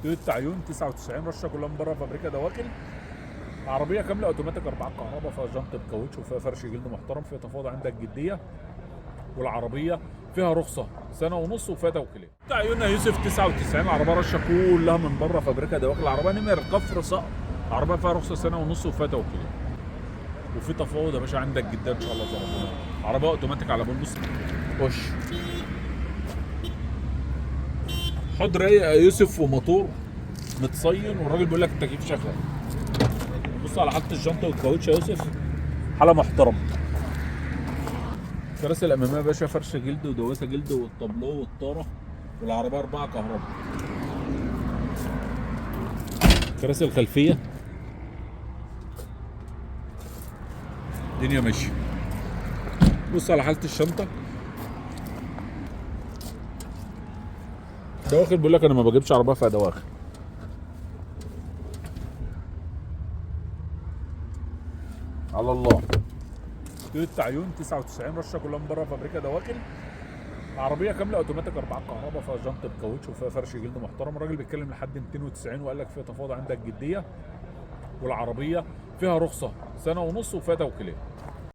تويوتا عيون 99 رشه كلها من بره فابريكا دواخل. عربية كاملة اوتوماتيك 4 كهرباء، فيها جنط بكاوتش وفيها فرش جلد محترم، فيها تفاوض عندك جدية، والعربية فيها رخصه سنة ونص وفيها توكيلات. عيوننا يوسف 99 عربية رشه كلها من بره فابريكا دواخل، عربية نمر كفر صقر، عربية فيها رخصه سنة ونص وفيها توكيلات وفي تفاوض يا باشا عندك جدا ان شاء الله زي ربنا. عربية اوتوماتيك على بندق. خش حط رايق يا يوسف وموتور متصين، والراجل بيقول لك التكييف شغال. بص على حاله الجنطه والكاوتش يا يوسف، حاله محترمه. الكراسي الامامية يا باشا فرش جلد ودواسه جلد والطابلو والطاره، والعربية 4 كهرباء. الكراسي الخلفية الدنيا ماشية. بص على حاله الشنطة. دواخل بيقول لك انا ما بجيبش عربية فيها دواخل. على الله. تويوتا عيون 99 رشه كلها من بره فابريكا دواخل، عربية كاملة اوتوماتيك 4 كهرباء، فيها جنط بكاوتش وفيها فرش جلد محترم. الراجل بيتكلم لحد 290 وقال لك فيها تفاوض عندك جدية، والعربية فيها رخصه سنة ونص وفيها توكيلات.